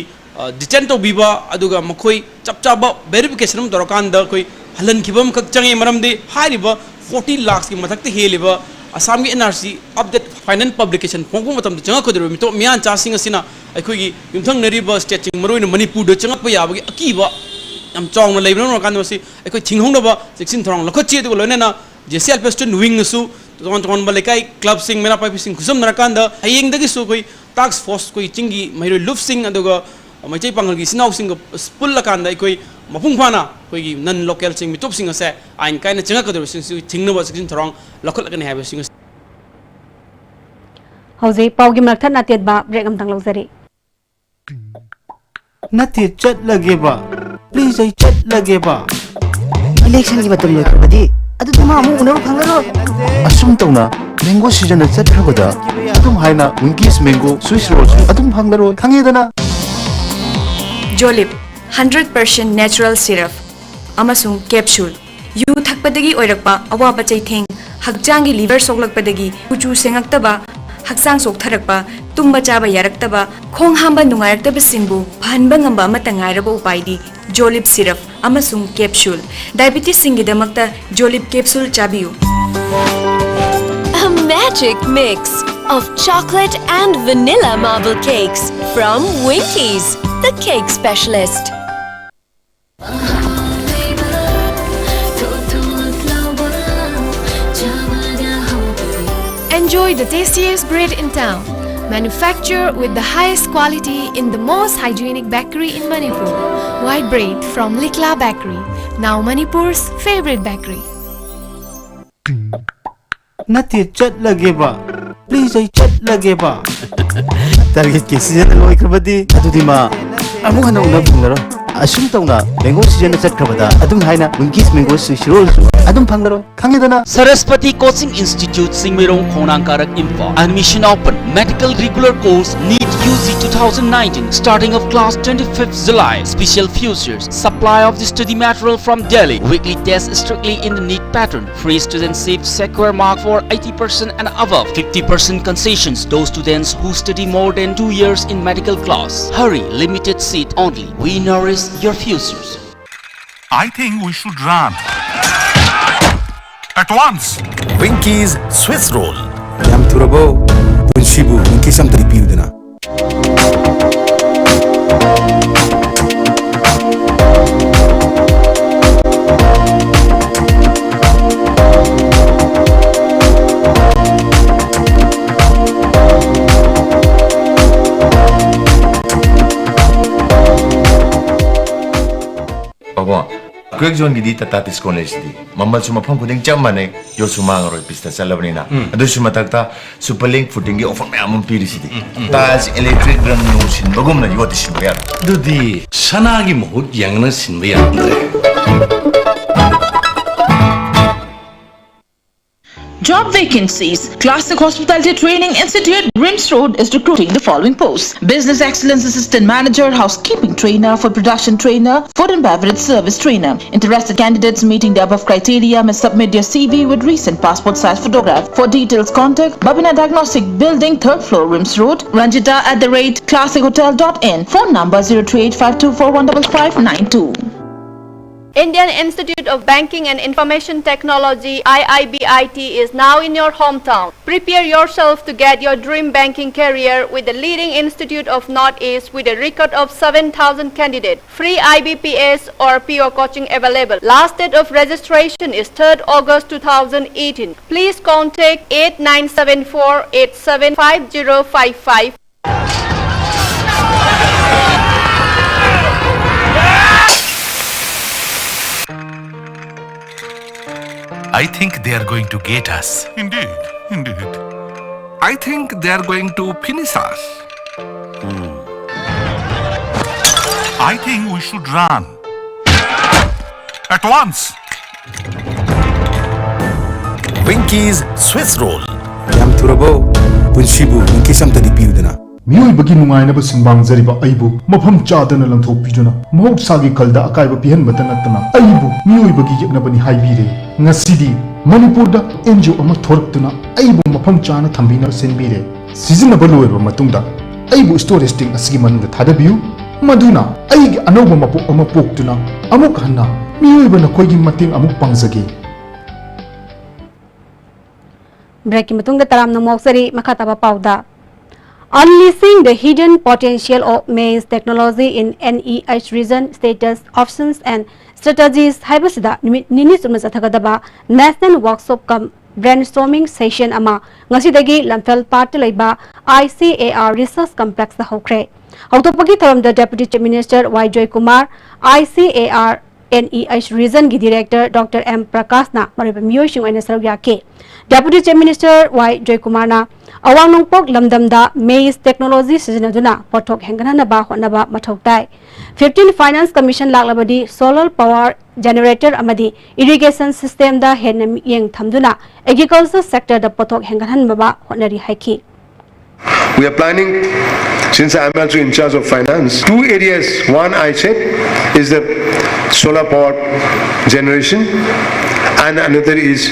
ꯗꯤꯇꯦꯟ ꯇꯧꯕꯤꯕ ꯑꯗꯨꯒ ꯃꯈꯣꯏ ꯆꯞ ꯆꯥꯕ ꯚꯦꯔꯤꯐꯤꯀꯦꯁꯟ ꯑꯃ ꯇꯧꯔꯀꯥꯟꯗ ꯑꯩꯈꯣꯏ ꯍꯜꯍꯟꯈꯤꯕ ꯑꯃꯈꯛ ꯆꯪꯉꯤ꯫ ꯃꯔꯝꯗꯤ ꯍꯥꯏꯔꯤꯕ ꯐꯣꯔꯇꯤ ꯂꯥꯛꯁꯀꯤ ꯃꯊꯛꯇ ꯍꯦꯜꯂꯤꯕ ꯑꯁꯥꯝꯒꯤ N R C update final publication ꯐꯣꯡꯉꯛꯄ ꯃꯇꯝꯗ ꯆꯪꯉꯛꯀꯗꯧꯔꯤꯕ ꯃꯤꯇꯣꯞ ꯃꯤꯌꯥꯟꯆꯥꯁꯤꯡ ꯑꯁꯤꯅ ꯑꯩꯈꯣꯏꯒꯤ ꯌꯨꯝꯊꯪꯅꯔꯤꯕ ꯁ꯭ꯇꯦꯠꯁꯤꯡ, ꯃꯔꯨꯑꯣꯏꯅ ꯃꯅꯤꯄꯨꯔꯗ ꯆꯪꯉꯛꯄ ꯌꯥꯕꯒꯤ ꯑꯀꯤꯕ ꯌꯥꯝ ꯆꯥꯎꯅ ꯂꯩꯕꯅ ꯃꯔꯝ ꯑꯣꯏꯔꯀꯥꯟꯗ ꯃꯁꯤ ꯑꯩꯈꯣꯏ ꯊꯤꯡꯍꯧꯅꯕ ꯆꯦꯛꯁꯤꯟ ꯊꯧꯔꯥꯡ ꯂꯧꯈꯠꯆꯩ꯫ ꯑꯗꯨꯒ ꯂꯣꯏꯅꯅ J C L P eastern ꯋꯤꯡꯅꯁꯨ ꯇꯣꯉꯥꯟ ꯇꯣꯉꯥꯟꯕ ꯂꯩꯀꯥꯏ ꯀ꯭ꯂꯕꯁꯤꯡ, ꯃꯩꯔꯥ ꯄꯥꯏꯕꯤꯁꯤꯡ ꯈꯨꯠꯁꯝꯅꯔꯀꯥꯟꯗ ꯍꯌꯦꯡꯗꯒꯤꯁꯨ ꯑꯩꯈꯣꯏ ꯇꯥꯛꯁ ꯐꯣꯔꯁ, ꯑꯩꯈꯣꯏ ꯆꯤꯡꯒꯤ ꯃꯍꯩꯔꯣꯏ ꯂꯨꯞꯁꯤꯡ ꯑꯗꯨꯒ ꯃꯩꯇꯩ ꯄꯥꯉꯜꯒꯤ ꯏꯆꯤꯟ ꯏꯅꯥꯎꯁꯤꯡꯒ ꯄꯨꯜꯂꯀꯥꯟꯗ ꯑꯩꯈꯣꯏ ꯃꯄꯨꯡ ꯐꯥꯅ ꯑꯩꯈꯣꯏꯒꯤ ꯅꯟ ꯂꯣꯀꯦꯜꯁꯤꯡ, ꯃꯤꯇꯣꯞꯁꯤꯡ ꯑꯁꯦ ꯑꯥꯏꯟ ꯀꯥꯏꯅ ꯆꯪꯉꯛꯀꯗꯧꯔꯤꯕꯁꯤꯡꯁꯤ ꯊꯤꯡꯅꯕ ꯆꯦꯛꯁꯤꯟ ꯊꯧꯔꯥꯡ ꯂꯧꯈꯠꯂꯒꯅꯤ ꯍꯥꯏꯕꯁꯤꯡ ꯑꯁꯤ ꯍꯧꯖꯤꯛ ꯄꯥꯎꯒꯤ ꯃꯔꯛ ꯊꯠꯅ ꯇꯦꯠꯕ ꯕ꯭ꯔꯦꯛ ꯑꯝꯇꯪ ꯂꯧꯖꯔꯤ꯫ ꯅꯠꯇꯦ, ꯆꯠꯂꯒꯦꯕ꯫ ꯄ꯭ꯂꯤꯖ, ꯑꯩ ꯆꯠꯂꯒꯦꯕ꯫ ꯏꯂꯦꯛꯁꯟꯒꯤ ꯃꯇꯝ ꯂꯣꯏꯈ꯭ꯔꯕꯗꯤ ꯑꯗꯨꯗꯤ ꯃꯥ ꯑꯃꯨꯛ ꯎꯅꯕ ꯐꯪꯉꯔꯣꯏ꯫ ꯑꯁꯨꯝ ꯇꯧꯅ ꯃꯦꯡꯒꯣ ꯁꯤꯖꯟꯅ ꯆꯠꯈ꯭ꯔꯕꯗ ꯑꯗꯨꯝ ꯍꯥꯏꯅ ꯋꯤꯡꯀꯤꯁ ꯃꯦꯡꯒꯣ ꯁ꯭ꯋꯤꯁ ꯔꯣꯜꯁꯨ ꯑꯗꯨꯝ ꯐꯪꯂꯔꯣꯏ, ꯈꯪꯉꯦꯗꯅ? ꯖꯣꯂꯤꯞ, ꯍꯟꯗ꯭ꯔꯦꯠ ꯄꯥꯔꯁꯦꯟ ꯅꯦꯆꯔꯦꯜ ꯁꯤꯔꯞ ꯑꯃꯁꯨꯡ ꯀꯦꯞꯁꯨꯜ꯫ ꯌꯨ ꯊꯛꯄꯗꯒꯤ ꯑꯣꯏꯔꯛꯄ ꯑꯋꯥꯕ ꯆꯩꯊꯦꯡ, ꯍꯛꯆꯥꯡꯒꯤ ꯂꯤꯚꯔ ꯁꯣꯛꯂꯛꯄꯗꯒꯤ ꯀꯨꯆꯨ ꯁꯦꯡꯉꯛꯇꯕ, ꯍꯛꯆꯥꯡ ꯆꯣꯛꯊꯔꯛꯄ, ꯇꯨꯝꯕ ꯆꯥꯕ ꯌꯥꯔꯛꯇꯕ, ꯈꯣꯡ ꯍꯥꯝꯕ ꯅꯨꯡꯉꯥꯏꯔꯛꯇꯕꯁꯤꯡꯕꯨ ꯐꯍꯟꯕ ꯉꯝꯕ ꯑꯃꯠꯇ ꯉꯥꯏꯔꯕ ꯎꯄꯥꯏꯗꯤ ꯖꯣꯂꯤꯞ ꯁꯤꯔꯞ ꯑꯃꯁꯨꯡ ꯀꯦꯞꯁꯨꯜ꯫ ꯗꯥꯏꯕꯤꯇꯤꯁꯁꯤꯡꯒꯤꯗꯃꯛꯇ ꯖꯣꯂꯤꯞ ꯀꯦꯞꯁꯨꯜ ꯆꯥꯕꯤꯌꯨ꯫ A magic mix of chocolate and vanilla marble cakes from Winkies, the cake specialist. Enjoy the tastiest bread in town. Manufactured with the highest quality in the most hygienic bakery in Manipur. White bread from Likla Bakery, now Manipur's favorite bakery. ꯅꯠꯇꯦ, ꯆꯠꯂꯒꯦꯕ꯫ Please, ꯑꯩ ꯆꯠꯂꯒꯦꯕ꯫ ꯇꯥꯔꯒꯦꯠꯀꯤ season ꯂꯣꯏꯈ꯭ꯔꯕꯗꯤ ꯑꯗꯨꯗꯤ ꯃꯥ ꯑꯃꯨꯛ ꯍꯟꯅ ꯎꯅꯕ ꯐꯪꯂꯔꯣꯏ꯫ ꯑꯁꯨꯝ ꯇꯧꯅ mango ꯁꯤꯖꯟꯅ ꯆꯠꯈ꯭ꯔꯕꯗ ꯑꯗꯨꯝ ꯍꯥꯏꯅ ꯋꯤꯡꯀꯤꯁ ꯃꯦꯡꯒꯣ ꯁ꯭ꯋꯤꯁ ꯔꯣꯜꯁꯨ ꯑꯗꯨꯝ ꯐꯪꯂꯔꯣꯏ, ꯈꯪꯉꯦꯗꯅ? Saraswati Coaching Institute, ꯆꯤꯡꯃꯩꯔꯣꯡ, ꯈꯣꯡꯅꯥꯡ ꯀꯥꯔꯛ, Imphal. Admission open. Medical regular course, NEET U G two thousand nineteen, starting of class twenty-fifth July. Special features: supply of the study material from Delhi. Weekly test strictly in the NEET pattern. Free student seat, secure mark for eighty percent and above. Fifty percent concessions. Those students who study more than two years in medical class. Hurry, limited seat only. We nourish your futures. I think we should run. At once. Winky's Swiss Roll. ꯌꯥꯝ ꯊꯨꯔꯕꯣ? ꯄꯨꯟꯁꯤꯕꯨ Winky's ꯑꯝꯇꯗꯤ ꯄꯤꯌꯨꯗꯅ꯫ ꯄꯥꯕꯣ, ꯀ꯭ꯔꯦꯛ ꯖꯣꯟꯒꯤꯗꯤ Tata discount ꯂꯩꯁꯤꯗꯤ꯫ ꯃꯃꯜꯁꯨ ꯃꯐꯝ ꯈꯨꯗꯤꯡ ꯆꯞ ꯃꯥꯟꯅꯩ, ꯌꯣꯠꯁꯨ ꯃꯥꯡꯉꯔꯣꯏ, ꯄꯤꯁꯇ ꯆꯠꯂꯕꯅꯤꯅ꯫ ꯎꯝ꯫ ꯑꯗꯨꯁꯨ ꯃꯊꯛꯇ super link ꯐꯨꯇꯤꯡꯒꯤ offer ꯃꯌꯥꯝ ꯑꯃ ꯄꯤꯔꯤꯁꯤꯗꯤ꯫ ꯎꯝ, ꯎꯝ, ꯎꯝ꯫ ꯇꯥꯏꯜꯁ ꯏꯂꯦꯛꯇ꯭ꯔꯤꯛ ꯔꯪ ꯅꯨꯡ ꯁꯤꯟꯕꯒꯨꯝꯅ ꯌꯣꯠꯇꯤ ꯁꯤꯟꯕ ꯌꯥꯔꯣꯏ꯫ ꯑꯗꯨꯗꯤ ꯁꯅꯥꯒꯤ ꯃꯍꯨꯠ ꯌꯦꯡꯉꯅ ꯁꯤꯟꯕ ꯌꯥꯔꯝꯗ꯭ꯔꯦ꯫ Job vacancies. Classic Hospitality Training Institute, Rims Road, is recruiting the following posts: Business Excellence Assistant Manager, Housekeeping Trainer, Food Production Trainer, Food and Beverage Service Trainer. Interested candidates meeting the above criteria may submit their C V with recent passport size photograph. For details, contact Babina Diagnostic Building, third floor, Rims Road, Ranjita at the rate classic hotel dot in. Phone number zero three eight five two four one double five nine two. Indian Institute of Banking and Information Technology, I I B I T, is now in your hometown. Prepare yourself to get your dream banking career with the leading institute of Northeast with a record of seven thousand candidates. Free I B P S or P O coaching available. Last date of registration is third August two thousand eighteen. Please contact eight nine seven four eight seven five zero five five. I think they are going to get us. Indeed, indeed. I think they are going to finish us. I think we should run. At once. Winky's Swiss Roll. ꯌꯥꯝ ꯊꯨꯔꯕꯣ? ꯄꯨꯟꯁꯤꯕꯨ Winky's ꯑꯝꯇꯗꯤ ꯄꯤꯌꯨꯗꯅ꯫ ꯃꯤꯑꯣꯏꯕꯒꯤ ꯅꯨꯡꯉꯥꯏꯅꯕ ꯁꯨꯝ ꯃꯥꯡꯖꯔꯤꯕ ꯑꯩꯕꯨ ꯃꯐꯝ ꯆꯥꯗꯅ ꯂꯪꯊꯣꯛꯄꯤꯗꯨꯅ, ꯃꯍꯧꯁꯥꯒꯤ ꯈꯜꯗ ꯑꯀꯥꯏꯕ ꯄꯤꯍꯟꯕꯇ ꯅꯠꯇꯅ, ꯑꯩꯕꯨ ꯃꯤꯑꯣꯏꯕꯒꯤ ꯌꯦꯛꯅꯕꯅꯤ ꯍꯥꯏꯕꯤꯔꯦ꯫ ꯉꯁꯤꯗꯤ ꯃꯅꯤꯄꯨꯔꯗ ꯑꯦꯟ ꯖꯤ ꯑꯣ ꯑꯃ ꯊꯣꯔꯛꯇꯨꯅ ꯑꯩꯕꯨ ꯃꯐꯝ ꯆꯥꯅ ꯊꯝꯕꯤꯅꯕ ꯁꯤꯟꯕꯤꯔꯦ꯫ ꯁꯤꯖꯤꯟꯅꯕ ꯂꯣꯏꯔꯕ ꯃꯇꯨꯡꯗ, ꯑꯩꯕꯨ ꯁ꯭ꯇꯣꯔꯦꯖ ꯇꯦꯡ ꯑꯁꯤꯒꯤ ꯃꯅꯨꯡꯗ ꯊꯥꯗꯕꯤꯌꯨ, ꯃꯗꯨꯅ ꯑꯩꯒꯤ ꯑꯅꯧꯕ ꯃꯄꯣꯛ ꯑꯃ ꯄꯣꯛꯇꯨꯅ ꯑꯃꯨꯛ ꯍꯟꯅ ꯃꯤꯑꯣꯏꯕ ꯅꯈꯣꯏꯒꯤ ꯃꯇꯦꯡ ꯑꯃꯨꯛ ꯄꯥꯡꯖꯒꯦ꯫ Breakꯀꯤ ꯃꯇꯨꯡꯗ ꯇꯔꯥꯝꯅ ꯃꯣꯛꯆꯔꯤ꯫ ꯃꯈꯥ ꯇꯥꯕ ꯄꯥꯎꯗ, Unleashing the Hidden Potential of Maize Technology in N E H Region: Status, Options and Strategies ꯍꯥꯏꯕꯁꯤꯗ ꯅꯨꯃꯤꯠ ꯅꯤꯅꯤ ꯆꯨꯞꯅ ꯆꯠꯊꯒꯗꯕ National Workshop cum Brainstorming Session ꯑꯃ ꯉꯁꯤꯗꯒꯤ ꯂꯝꯐꯦꯜ ꯄꯥꯠꯇ ꯂꯩꯕ I C A R Research Complexꯇ ꯍꯧꯈ꯭ꯔꯦ꯫ ꯍꯧꯗꯣꯛꯄꯒꯤ ꯊꯧꯔꯝꯗ Deputy Chief Minister Y Joykumar, I C A R N E H Regionꯒꯤ Director Doctor M ꯄ꯭ꯔꯀꯥꯁꯅ ꯃꯔꯨꯑꯣꯏꯕ ꯃꯤꯑꯣꯏꯁꯤꯡ ꯑꯣꯏꯅ ꯁꯔꯨꯛ ꯌꯥꯈꯤ꯫ Deputy Chief Minister Y ꯖꯣꯏꯀꯨꯃꯥꯔꯅ ꯑꯋꯥꯡ ꯅꯣꯡꯄꯣꯛ ꯂꯝꯗꯝꯗ maize technology ꯁꯤꯖꯤꯟꯅꯗꯨꯅ ꯄꯣꯠꯊꯣꯛ ꯍꯦꯟꯒꯠꯍꯟꯅꯕ ꯍꯣꯠꯅꯕ ꯃꯊꯧ ꯇꯥꯏ꯫ Fifteen Finance Commission ꯂꯥꯛꯂꯕꯗꯤ solar power generator ꯑꯃꯗꯤ irrigation systemꯗ ꯍꯦꯟꯅ ꯃꯤꯠꯌꯦꯡ ꯊꯝꯗꯨꯅ agriculture sectorꯗ ꯄꯣꯠꯊꯣꯛ ꯍꯦꯟꯒꯠꯍꯟꯅꯕ ꯍꯣꯠꯅꯔꯤ ꯍꯥꯏꯈꯤ꯫ We are planning, since I am also in charge of finance, two areas. One, I said, is the solar power generation, and another is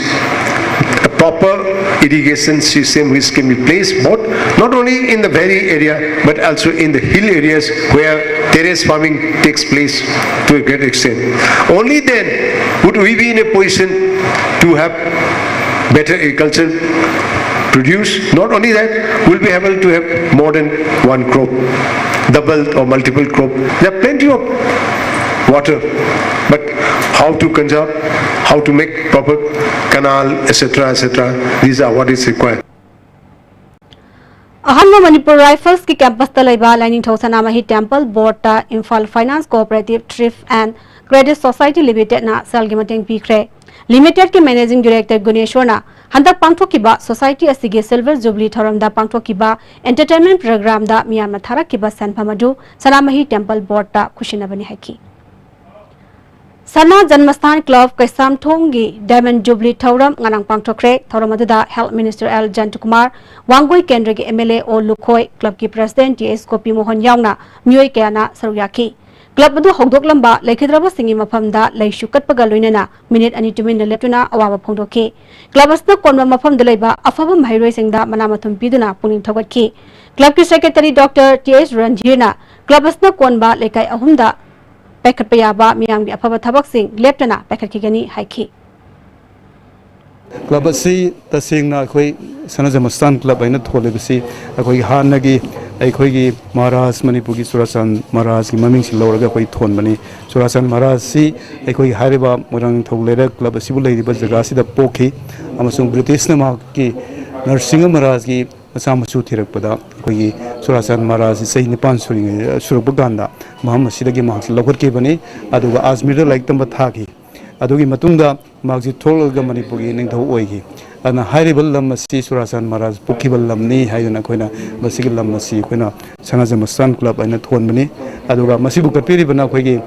a proper irrigation system which can be placed both not only in the valley area but also in the hill areas where terrace farming takes place to a great extent. Only then would we be in a position to have better agriculture produce. Not only that, we'll be able to have more than one crop, double or multiple crop. There are plenty of water, but how to conserve, how to make proper canal, et cetera, et cetera. These are what is required. ꯑꯍꯥꯟꯕ ꯃꯅꯤꯄꯨꯔ ꯔꯥꯏꯐꯜꯁꯀꯤ campusꯇ ꯂꯩꯕ ꯂꯥꯏꯅꯤꯡꯊꯧ ꯁꯅꯥꯃꯍꯤ Temple Boardꯇ Imphal Finance Cooperative Thrift and Credit Society Limitedꯅ ꯁꯦꯜꯒꯤ ꯃꯇꯦꯡ ꯄꯤꯈ꯭ꯔꯦ꯫ Limitedꯀꯤ Managing Director ꯒꯨꯅꯦꯁꯣꯔꯅ ꯍꯟꯗꯛ ꯄꯥꯡꯊꯣꯛꯈꯤꯕ society ꯑꯁꯤꯒꯤ Silver Jubilee ꯊꯧꯔꯝꯗ ꯄꯥꯡꯊꯣꯛꯈꯤꯕ entertainment programꯗ ꯃꯤꯌꯥꯝꯅ ꯊꯥꯔꯛꯈꯤꯕ ꯁꯦꯟꯐꯝ ꯑꯗꯨ ꯁꯅꯥꯃꯍꯤ Temple Boardꯇ ꯈꯨꯠꯁꯤꯟꯅꯕꯅꯤ ꯍꯥꯏꯈꯤ꯫ ꯁꯅꯥ ꯖꯟꯃꯁꯊꯥꯟ Club ꯀꯩꯁꯥꯝꯊꯣꯡꯒꯤ Diamond Jubilee ꯊꯧꯔꯝ ꯉꯔꯥꯡ ꯄꯥꯡꯊꯣꯛꯈ꯭ꯔꯦ꯫ ꯊꯧꯔꯝ ꯑꯗꯨꯗ Health Minister L ꯖꯌꯟꯇꯀꯨꯃꯥꯔ, ꯋꯥꯡꯒꯣꯏ ꯀꯦꯟꯗ꯭ꯔꯒꯤ M L A ꯑꯣ ꯂꯨꯈꯣꯏ, clubꯀꯤ President T H ꯒꯣꯄꯤꯃꯣꯍꯟ ꯌꯥꯎꯅ ꯃꯤꯑꯣꯏ ꯀꯌꯥꯅ ꯁꯔꯨꯛ ꯌꯥꯈꯤ꯫ Club ꯑꯗꯨ ꯍꯧꯗꯣꯛꯂꯝꯕ ꯂꯩꯈꯤꯗ꯭ꯔꯕꯁꯤꯡꯒꯤ ꯃꯐꯝꯗ ꯂꯩꯁꯨ ꯀꯠꯄꯒ ꯂꯣꯏꯅꯅ minute ꯑꯅꯤ ꯇꯨꯃꯤꯟꯅ ꯂꯦꯞꯇꯨꯅ ꯑꯋꯥꯕ ꯐꯣꯡꯗꯣꯛꯈꯤ꯫ Club ꯑꯁꯤꯅ ꯀꯣꯟꯕ ꯃꯐꯝꯗ ꯂꯩꯕ ꯑꯐꯕ ꯃꯍꯩꯔꯣꯏꯁꯤꯡꯗ ꯃꯅꯥ ꯃꯊꯨꯝ ꯄꯤꯗꯨꯅ ꯄꯨꯛꯅꯤꯡ ꯊꯧꯒꯠꯈꯤ꯫ Clubꯀꯤ Secretary Doctor T H ꯔꯟꯙꯤꯔꯅ club ꯑꯁꯤꯅ ꯀꯣꯟꯕ ꯂꯩꯀꯥꯏ ꯑꯍꯨꯝꯗ ꯄꯥꯏꯈꯠꯄ ꯌꯥꯕ ꯃꯤꯌꯥꯝꯒꯤ ꯑꯐꯕ ꯊꯕꯛꯁꯤꯡ ꯂꯦꯞꯇꯅ ꯄꯥꯏꯈꯠꯈꯤꯒꯅꯤ ꯍꯥꯏꯈꯤ꯫ ꯀ꯭ꯂꯕ ꯑꯁꯤ ꯇꯁꯦꯡꯅ ꯑꯩꯈꯣꯏ ꯁꯅꯥꯖꯃꯁꯇꯥꯟ ꯀ꯭ꯂꯕ ꯍꯥꯏꯅ ꯊꯣꯜꯂꯤꯕꯁꯤ ꯑꯩꯈꯣꯏꯒꯤ ꯍꯥꯟꯅꯒꯤ ꯑꯩꯈꯣꯏꯒꯤ ꯃꯍꯥꯔꯥꯖ, ꯃꯅꯤꯄꯨꯔꯒꯤ ꯆꯨꯔꯥꯆꯥꯟ ꯃꯍꯥꯔꯥꯖꯒꯤ ꯃꯃꯤꯡꯁꯤ ꯂꯧꯔꯒ ꯑꯩꯈꯣꯏ ꯊꯣꯟꯕꯅꯤ꯫ ꯆꯨꯔꯥꯆꯥꯟ ꯃꯍꯥꯔꯥꯖꯁꯤ ꯑꯩꯈꯣꯏꯒꯤ ꯍꯥꯏꯔꯤꯕ ꯃꯣꯏꯔꯥꯡ ꯅꯤꯡꯊꯧ ꯂꯩꯔꯛ ꯀ꯭ꯂꯕ ꯑꯁꯤꯕꯨ ꯂꯩꯔꯤꯕ ꯖꯒꯥꯁꯤꯗ ꯄꯣꯛꯈꯤ, ꯑꯃꯁꯨꯡ ꯕ꯭ꯔꯤꯇꯤꯁꯅ ꯃꯍꯥꯛꯀꯤ ꯅꯔꯁꯤꯡꯍ ꯃꯍꯥꯔꯥꯖꯒꯤ ꯃꯆꯥ ꯃꯁꯨ ꯊꯤꯔꯛꯄꯗ ꯑꯩꯈꯣꯏꯒꯤ ꯆꯨꯔꯥꯆꯥꯟ ꯃꯍꯥꯔꯥꯖꯁꯤ ꯆꯍꯤ ꯅꯤꯄꯥꯟ ꯁꯨꯔꯤꯉꯩ, ꯁꯨꯔꯛꯄ ꯀꯥꯟꯗ ꯃꯐꯝ ꯑꯁꯤꯗꯒꯤ ꯃꯍꯥꯛꯁꯤ ꯂꯧꯈꯠꯈꯤꯕꯅꯤ꯫ ꯑꯗꯨꯒ ꯑꯖꯃꯤꯔꯗ ꯂꯥꯏꯔꯤꯛ ꯇꯝꯕ ꯊꯥꯈꯤ꯫ ꯑꯗꯨꯒꯤ ꯃꯇꯨꯡꯗ ꯃꯍꯥꯛꯁꯤ ꯊꯣꯛꯂꯛꯂꯒ ꯃꯅꯤꯄꯨꯔꯒꯤ ꯅꯤꯡꯊꯧ ꯑꯣꯏꯈꯤ꯫ ꯑꯗꯨꯅ ꯍꯥꯏꯔꯤꯕ ꯂꯝ ꯑꯁꯤ ꯆꯨꯔꯥꯆꯥꯟ ꯃꯍꯥꯔꯥꯖ ꯄꯣꯛꯈꯤꯕ ꯂꯝꯅꯤ ꯍꯥꯏꯗꯨꯅ ꯑꯩꯈꯣꯏꯅ ꯃꯁꯤꯒꯤ ꯂꯝ ꯑꯁꯤ ꯑꯩꯈꯣꯏꯅ ꯁꯅꯥꯖꯃꯁꯇꯥꯟ ꯀ꯭ꯂꯕ ꯍꯥꯏꯅ ꯊꯣꯟꯕꯅꯤ꯫ ꯑꯗꯨꯒ ꯃꯁꯤꯕꯨ ꯀꯠꯄꯤꯔꯤꯕꯅ ꯑꯩꯈꯣꯏꯒꯤ,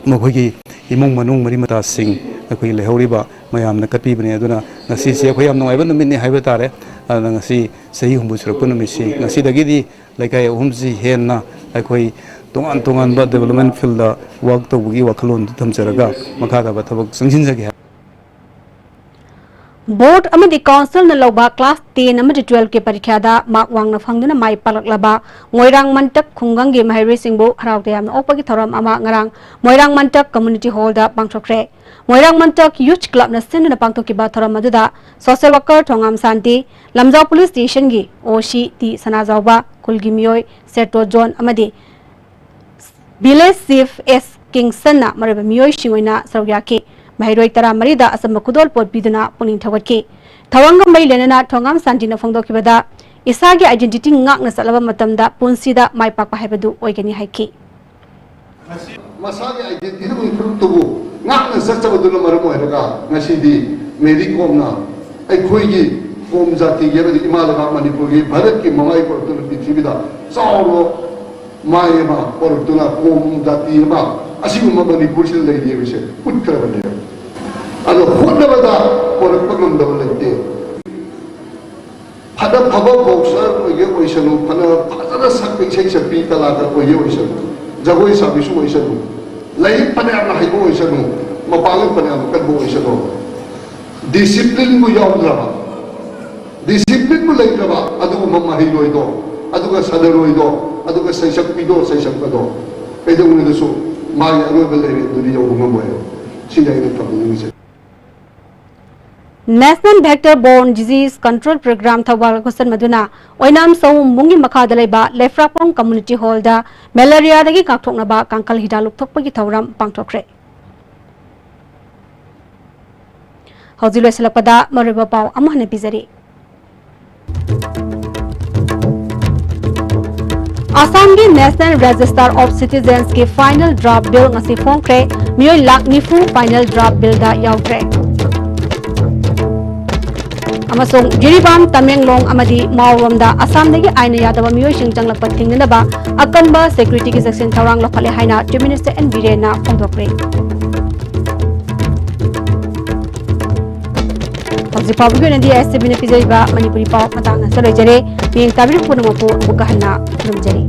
ꯃꯈꯣꯏꯒꯤ ꯏꯃꯨꯡ ꯃꯅꯨꯡ ꯃꯔꯤ ꯃꯇꯥꯁꯤꯡ ꯑꯩꯈꯣꯏꯒꯤ ꯂꯩꯍꯧꯔꯤꯕ ꯃꯌꯥꯝꯅ ꯀꯠꯄꯤꯕꯅꯤ꯫ ꯑꯗꯨꯅ ꯉꯁꯤꯁꯤ ꯑꯩꯈꯣꯏ ꯌꯥꯝ ꯅꯨꯡꯉꯥꯏꯕ ꯅꯨꯃꯤꯠꯅꯤ ꯍꯥꯏꯕ ꯇꯥꯔꯦ꯫ ꯑꯗꯨꯅ ꯉꯁꯤ ꯆꯍꯤ ꯍꯨꯝꯐꯨ ꯁꯨꯔꯛꯄ ꯅꯨꯃꯤꯠꯁꯤ ꯉꯁꯤꯗꯒꯤꯗꯤ ꯂꯩꯀꯥꯏ ꯑꯍꯨꯝꯁꯤ ꯍꯦꯟꯅ ꯑꯩꯈꯣꯏ ꯇꯣꯉꯥꯟ ꯇꯣꯉꯥꯟꯕ ꯗꯦꯕꯂꯞꯃꯦꯟ ꯐꯤꯜꯗ ꯋꯥꯔꯛ ꯇꯧꯕꯒꯤ ꯋꯥꯈꯜꯂꯣꯟꯗꯨ ꯊꯝꯖꯔꯒ ꯃꯈꯥ ꯇꯥꯕ ꯊꯕꯛ ꯆꯪꯁꯤꯟꯖꯒꯦ ꯍꯥꯏ꯫ ꯕꯣꯔꯗ ꯑꯃꯗꯤ ꯀꯥꯎꯟꯁꯤꯜꯅ ꯂꯧꯕ ꯀ꯭ꯂꯥꯁ ꯇꯦꯟ ꯑꯃꯗꯤ ꯇꯨꯋꯦꯜꯐꯀꯤ ꯄꯔꯤꯈ꯭ꯌꯥꯗ ꯃꯥꯔꯛ ꯋꯥꯡꯅ ꯐꯪꯗꯨꯅ ꯃꯥꯏ ꯄꯥꯛꯂꯛꯂꯕ ꯃꯣꯏꯔꯥꯡ ꯃꯟꯇꯛ ꯈꯨꯡꯒꯪꯒꯤ ꯃꯍꯩꯔꯣꯏꯁꯤꯡꯕꯨ ꯍꯔꯥꯎ ꯇꯌꯥꯝꯅ ꯑꯣꯛꯄꯒꯤ ꯊꯧꯔꯝ ꯑꯃ ꯉꯔꯥꯡ ꯃꯣꯏꯔꯥꯡ ꯃꯟꯇꯛ ꯀꯝꯃ꯭ꯌꯨꯅꯤꯇꯤ ꯍꯣꯜꯗ ꯄꯥꯡꯊꯣꯛꯈ꯭ꯔꯦ꯫ ꯃꯣꯏꯔꯥꯡ ꯃꯟꯇꯛ ꯌꯨꯊ ꯀ꯭ꯂꯕꯅ ꯁꯤꯟꯗꯨꯅ ꯄꯥꯡꯊꯣꯛꯈꯤꯕ ꯊꯧꯔꯝ ꯑꯗꯨꯗ ꯁꯣꯁꯤꯌꯦꯜ ꯋꯥꯔꯀꯔ ꯊꯣꯉꯥꯝ ꯁꯥꯟꯇꯤ, ꯂꯝꯖꯥꯎ ꯄꯨꯂꯤꯁ ꯁ꯭ꯇꯦꯁꯟꯒꯤ ꯑꯣ ꯁꯤ ꯇꯤ ꯁꯅꯥꯖꯥꯎꯕ, ꯈꯨꯜꯒꯤ ꯃꯤꯑꯣꯏ ꯁꯦꯇꯣ ꯖꯣꯟ ꯑꯃꯗꯤ ꯚꯤꯂꯦꯖ ꯆꯤꯐ ꯑꯦꯁ ꯀꯤꯡꯁꯟꯅ ꯃꯔꯨꯑꯣꯏꯕ ꯃꯤꯑꯣꯏꯁꯤꯡ ꯑꯣꯏꯅ ꯁꯔꯨꯛ ꯌꯥꯈꯤ꯫ ꯃꯍꯩꯔꯣꯏ ꯇꯔꯥꯃꯔꯤꯗ ꯑꯆꯝꯕ ꯈꯨꯗꯣꯜꯄꯣꯠ ꯄꯤꯗꯨꯅ ꯄꯨꯛꯅꯤꯡ ꯊꯧꯒꯠꯈꯤ꯫ ꯊꯧꯔꯝꯒ ꯃꯔꯤ ꯂꯩꯅꯅ ꯊꯣꯉꯥꯝ ꯁꯥꯟꯇꯤꯅ ꯐꯣꯡꯗꯣꯛꯈꯤꯕꯗ, ꯏꯁꯥꯒꯤ ꯑꯥꯏꯗꯦꯟꯇꯤꯇꯤ ꯉꯥꯛꯅ ꯆꯠꯂꯕ ꯃꯇꯝꯗ ꯄꯨꯟꯁꯤꯗ ꯃꯥꯏ ꯄꯥꯛꯄ ꯍꯥꯏꯕꯗꯨ ꯑꯣꯏꯒꯅꯤ ꯍꯥꯏꯈꯤ꯫ ꯃꯁꯥꯒꯤ ꯑꯥꯏꯗꯦꯟꯇꯤꯇꯤ ꯈꯨꯔꯨꯞꯇꯨꯕꯨ ꯉꯥꯛꯅ ꯆꯠꯆꯕꯗꯨꯅ ꯃꯔꯝ ꯑꯣꯏꯔꯒ ꯉꯁꯤꯗꯤ ꯃꯦꯔꯤ ꯀꯣꯝꯅ ꯑꯩꯈꯣꯏꯒꯤ ꯀꯣꯝ ꯖꯥꯇꯤꯒꯤ ꯑꯃꯗꯤ ꯏꯃꯥ ꯂꯩꯕꯥꯛ ꯃꯅꯤꯄꯨꯔꯒꯤ ꯚꯥꯔꯠꯀꯤ ꯃꯃꯥꯏ ꯄꯨꯔꯛꯇꯨꯅ ꯄ꯭ꯔꯤꯊꯤꯕꯤꯗ ꯆꯥꯎꯔꯕ ꯃꯥꯏ ꯑꯃ ꯄꯨꯔꯛꯇꯨꯅ ꯀꯣꯝ ꯖꯥꯇꯤ ꯑꯃ ꯑꯁꯤꯒꯨꯝꯕ ꯃꯅꯤꯄꯨꯔꯁꯤꯗ ꯂꯩꯔꯤ ꯍꯥꯏꯕꯁꯦ ꯎꯠꯈ꯭ꯔꯕꯅꯦꯕ꯫ ꯑꯗꯣ ꯍꯣꯠꯅꯕꯗ ꯄꯨꯔꯛꯄ ꯉꯝꯗꯕ ꯂꯩꯇꯦ꯫ ꯐꯅ ꯐꯕ ꯕꯣꯛꯁꯔ ꯑꯣꯏꯒꯦ ꯑꯣꯏꯁꯅꯨ, ꯐꯅ ꯐꯖꯅ ꯁꯛꯄ ꯏꯁꯩ ꯁꯛꯄꯤ ꯀꯂꯥꯀꯥꯔ ꯑꯣꯏꯒꯦ ꯑꯣꯏꯁꯅꯨ, ꯖꯒꯣꯏ ꯁꯥꯕꯤꯁꯨ ꯑꯣꯏꯁꯅꯨ, ꯂꯥꯏꯔꯤꯛ ꯐꯅꯌꯥꯝꯅ ꯍꯩꯕ ꯑꯣꯏꯁꯅꯨ, ꯃꯄꯥꯡꯒꯜ ꯐꯅꯌꯥꯝꯅ ꯀꯟꯕ ꯑꯣꯏꯁꯅꯨ, ꯗꯤꯁꯤꯄ꯭ꯂꯤꯟꯕꯨ ꯌꯥꯎꯗ꯭ꯔꯕ, ꯗꯤꯁꯤꯄ꯭ꯂꯤꯟꯕꯨ ꯂꯩꯇ꯭ꯔꯕ ꯑꯗꯨꯒꯨꯝꯕ ꯃꯍꯩꯔꯣꯏꯗꯣ, ꯑꯗꯨꯒ ꯁꯥꯟꯅꯔꯣꯏꯗꯣ, ꯑꯗꯨꯒ ꯁꯩꯁꯛꯄꯤꯗꯣ, ꯁꯩꯁꯛꯄꯗꯣ ꯀꯩꯗꯧꯅꯨꯡꯗꯁꯨ ꯃꯥꯒꯤ ꯑꯔꯣꯏꯕ ꯂꯩꯔꯦ ꯑꯗꯨꯗꯤ ꯌꯧꯕ ꯉꯝꯃꯣꯏ꯫ ꯁꯤꯅꯤ ꯑꯩꯅ ꯊꯝꯖꯅꯤꯡꯉꯤꯁꯦ꯫ National Vector Borne Disease Control Program Thoubal ꯈꯨꯠꯁꯟꯃꯗꯨꯅ ꯑꯣꯏꯅꯥꯝ ꯁꯑꯣꯝꯕꯨꯡꯒꯤ ꯃꯈꯥꯗ ꯂꯩꯕ ꯂꯩꯐ꯭ꯔꯥꯛꯄꯝ Community Hallꯗ ꯃꯦꯂꯦꯔꯤꯌꯥꯗꯒꯤ ꯉꯥꯛꯊꯣꯛꯅꯕ ꯀꯥꯡꯈꯜ ꯍꯤꯗꯥꯛ ꯂꯨꯞꯊꯣꯛꯄꯒꯤ ꯊꯧꯔꯝ ꯄꯥꯡꯊꯣꯛꯈ꯭ꯔꯦ꯫ ꯍꯧꯖꯤꯛ ꯂꯣꯏꯁꯤꯜꯂꯛꯄꯗ ꯃꯔꯨꯑꯣꯏꯕ ꯄꯥꯎ ꯑꯃꯨꯛ ꯍꯟꯅ ꯄꯤꯖꯔꯤ꯫ ꯑꯁꯥꯝꯒꯤ National Register of Citizensꯀꯤ final draft bill ꯉꯁꯤ ꯐꯣꯡꯈ꯭ꯔꯦ꯫ ꯃꯤꯑꯣꯏ ꯂꯥꯈ ꯅꯤꯐꯨ final draft billꯗ ꯌꯥꯎꯈ꯭ꯔꯦ꯫ ꯑꯃꯁꯨꯡ ꯖꯤꯔꯤꯕꯥꯝ, ꯇꯃꯦꯡꯂꯣꯡ ꯑꯃꯗꯤ ꯃꯥꯎꯔꯣꯝꯗ ꯑꯁꯥꯝꯗꯒꯤ ꯑꯥꯏꯟꯅ ꯌꯥꯗꯕ ꯃꯤꯑꯣꯏꯁꯤꯡ ꯆꯪꯂꯛꯄ ꯊꯤꯡꯅꯅꯕ ꯑꯀꯟꯕ securityꯒꯤ ꯆꯦꯛꯁꯤꯟ ꯊꯧꯔꯥꯡ ꯂꯧꯈꯠꯂꯦ ꯍꯥꯏꯅ Chief Minister ꯑꯦꯟ ꯕꯤꯔꯦꯟꯅ ꯐꯣꯡꯗꯣꯛꯈ꯭ꯔꯦ꯫ ꯍꯧꯖꯤꯛ ꯐꯥꯎꯕꯒꯤ ꯑꯣꯏꯅꯗꯤ ꯑꯦꯁ ꯇꯤ ꯚꯤꯅ ꯄꯤꯖꯔꯤꯕ ꯃꯅꯤꯄꯨꯔꯤ ꯄꯥꯎ ꯃꯇꯥꯡ ꯑꯁꯤꯗ ꯂꯣꯏꯖꯔꯦ꯫ ꯃꯤꯠꯌꯦꯡ ꯇꯥꯕꯤꯔꯤꯕ ꯄꯨꯝꯅꯃꯛꯄꯨ ꯑꯃꯨꯛꯀ ꯍꯟꯅ ꯈꯨꯔꯨꯝꯖꯔꯤ꯫